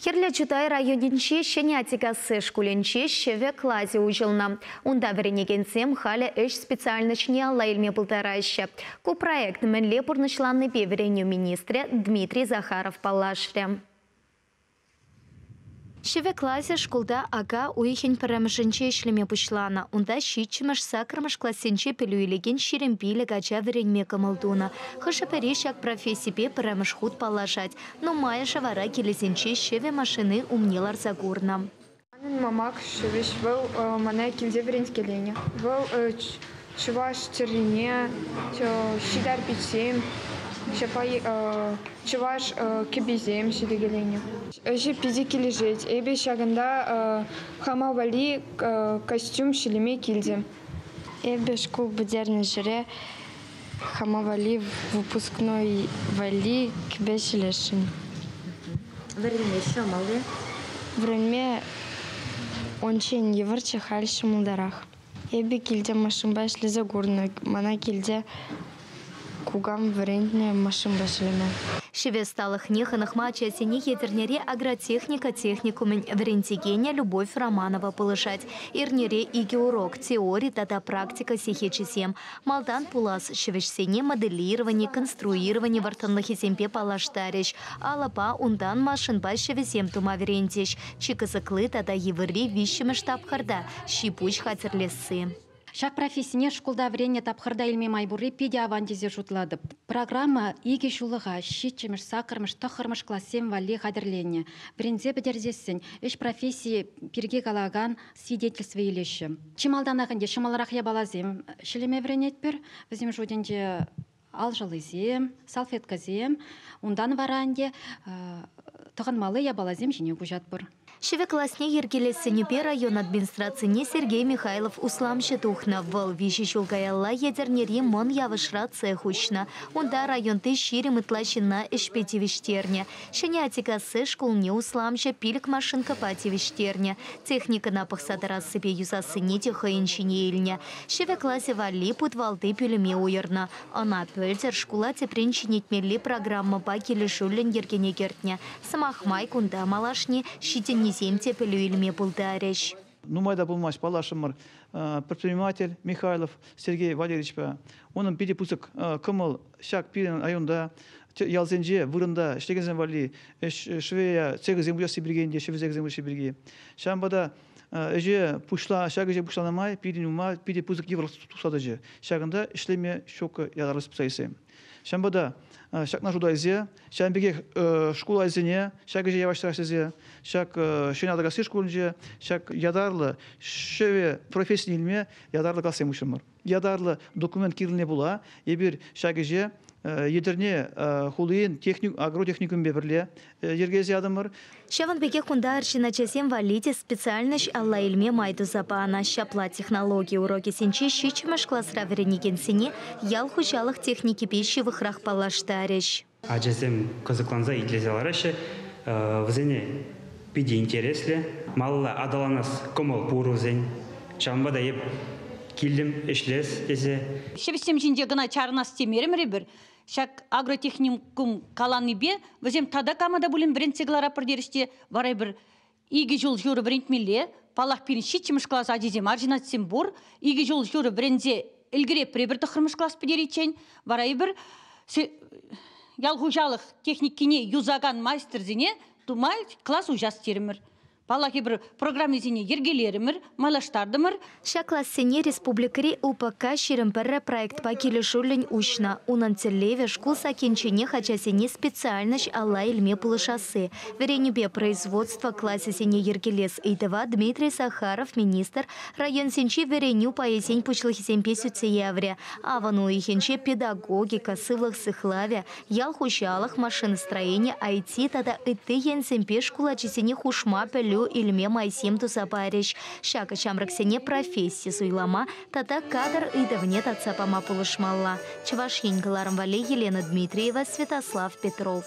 Хӗрлӗ Чутай районӗнчи Ҫӗнӗ Атикасси шкулӗнче ҫӗвӗ класӗ уҫӑлнӑ. Унта вӗренекенсем халӗ ӗҫ специальноҫне алла илме пултараҫҫӗ. Ку проект мӗнле пурнӑҫланнипе вӗренӳ министрӗ Дмитрий Захаров паллашрӗ. Ҫӗвӗ класӗ шкулта ака уйӑхӗн пӗрремӗшӗнче ӗҫлеме пуҫланӑ. Унта ҫиччӗмӗш, саккӑрмӗш классенче пӗлӳ илекен 25 ача вӗренме кӑмӑл тунӑ. Хӑшӗ-пӗри ҫак профессипе пӗрремӗш хут паллашать. Нумайӑшӗ вара килӗсенче ҫӗвӗ машини умне ларса курнӑ. Манӑн мамак ҫӗвӗҫ, вӑл мана килте вӗренткеленӗ. Вӑл чӑваш тӗррине, ҫитар пичсем, чӑваш кӗписем ҫитекеленӗ. Ӗҫӗ питӗ килӗшет. Эпӗ ҫакӑнта хама валли костюм ҫӗлеме килтӗм. Эпӗ шкул пӗтернӗ ҫӗре хама валли выпускной валли кӗпе ҫӗлесшӗн. Вӗренме ҫӑмӑл-и? Вӗренме унччен йывӑрччӗ, халь ҫӑмӑлтарах. Эпӗ килте машинпа ӗҫлесе курнӑ. Мана килте кукам вӗрентнӗ машинпа ӗҫлеме. Ҫӗвӗ ӑсталӑхне хӑнӑхма ачасене Етӗрнере агротехника техникумӗн вӗрентекенӗ Любовь Романова пулӑшать. Эрнере 2 урок, теори тата практика сехечӗсем. Малтан пулас ҫӗвӗҫсене моделировани, конструировани вӑрттӑнлӑхӗсемпе паллаштарӗҫ. Алӑпа унтан машинпа ҫӗвӗсем тума вӗрентӗҫ. Чи кӑсӑкли тата йывӑрри виҫҫӗмӗш тапхӑрта ҫи-пуҫ хатӗрлесси. Ҫак профессине шкулта вӗреннӗ тапхӑрта илме май пурри питӗ аван тесе шутлатӑп. Программа 2 ҫуллӑха 7-мӗш, 8-мӗш, 9-мӗш классем валли хатӗрленнӗ. Вӗренсе пӗтерсессӗн ӗҫ профессийӗ пирки калакан свидетельство илеҫҫӗ. Чи малтанах ӗнтӗ ҫӑмӑлрах япаласем ҫӗлеме вӗренетпӗр. Вӗсем шутӗнче алшӑллисем, салфеткӑсем, унтан вара ӗнтӗ тӑхӑнмалли япаласем ҫине куҫатпӑр. Ҫӗвӗ класне йӗркелессинӗпе район администрацине Сергей Михайлов усламҫӑ тухнӑ. Вӑл 3 ҫул каялла Етӗрнери Мӑн Явӑшра цех уҫнӑ. Унта районти 20 ытла ҫынна ӗҫпе тивӗҫтернӗ. Ҫӗнӗ Атикасси шкулне усламҫӑ 5 машинкӑпа тивӗҫтернӗ. Техникӑна пӑхса тӑрассипе юсассине те хӑйӗн ҫине илнӗ. Ҫӗвӗ класӗ валли путвалти пӳлӗме уйӑрнӑ. Ӑна пӗлтӗр шкула тӗпрен ҫӗнетмелли программӑпа килӗшӳллӗн йӗркене кӗртнӗ. Сӑмах май кунта малашне ҫитӗннисем те пӗлӳ илме пултарӗҫ. Нумай та пулмасть паллашрӑмӑр предприниматель Михайлов Сергей Валерьевичпа. Унӑн питӗ пысӑк кӑмӑл ҫак пирӗн районта, ялсенче, вырӑнта ӗҫлекенсем валли швея цехӗсем уҫасси пирки те, ҫӗвӗ цехӗсем уҫасси пирки. Ҫавӑнпа та ӗҫе пуҫла, ҫак ӗҫе пуҫланӑ май пирӗн ума питӗ пысӑк йывӑрлӑх тухса тӑчӗ. Ҫакӑнта ӗҫлеме ҫук ятарлӑ специалистсем. Ҫавӑнпа та ҫакна шута илсе, ҫавӑн пекех шкул ачисене ҫак ӗҫе явӑҫтарас тесе, ҫак Ҫӗнӗ Атакасси шкулӗнче ҫак ятарлӑ ҫӗвӗ профессине илме ятарлӑ классем уҫрӑмӑр. Ятарлӑ документ кирлине пула эпир ҫак ӗҫе Етӗрне хулин агротехникумӗпе пӗрле йӗркелесе ятӑмӑр. Ҫавӑн пекех кунта арҫын ачасем валли те специальноҫ алла илме май туса панӑ. Ҫапла технологи урокӗсенче 7-мӗш класра вӗренекенсене ял хуҫалӑх техникипе ҫывӑхрах паллаштарӗҫ. Ачасем кӑсӑкланса итлесе лараҫҫӗ. Вӗсене питӗ интереслӗ. Малалла аталанас кӑмӑл пур вӗсен. Ҫавӑнпа та эп килтӗм ӗҫлес тесе. Ҫӗвӗҫсем ҫинче кӑна чарӑнас темерӗмӗр эпир. Ҫак агротехникум каланипе вӗсем тата кама та пулин вӗрентсе кӑларатпӑр терӗҫ те, вара эпир 2 ҫул ҫурӑ вӗрентмелле. Паллах, пирӗн 7-мӗш класс ачисем, арҫын ачисем пур. 2 ҫул ҫурӑ вӗренсе ӗлкӗреппӗр эпир 9-мӗш класс пӗтериччен. Вара эпир ял хуҫалӑх техникине юсакан мастерсене тума класс уҫас терӗмӗр. Паллах, эпир программисене йӗркелерӗмӗр, майлаштартӑмӑр. Ҫак классене республикӑри УПК 21 проектпа килӗшӳллӗн уҫнӑ. Унӑн тӗллевӗ шкул саккинченех ачасене специальноҫ алла илме пулӑшасси. Вӗренӳпе производство класӗсене йӗркелес ыйтӑва Дмитрий Захаров министр районсенчи вӗренӳ пайӗсен пуҫлӑхӗсемпе сӳтсе яврӗ. Авӑн уйӑхӗнче педагогика, сывлӑх сыхлавӗ, ял хуҫалӑх, машиностроени, IT тата ытти енсемпе шкул ачисене хушма пӗлӳ илме майсем туса парӗҫ. Ҫакӑ ҫамрӑксене професси суйлама тата кадр ыйтӑвне татса пама пулӑшмалла. Чӑваш Ен кӑларӑм валли Елена Дмитриева, Святослав Петров.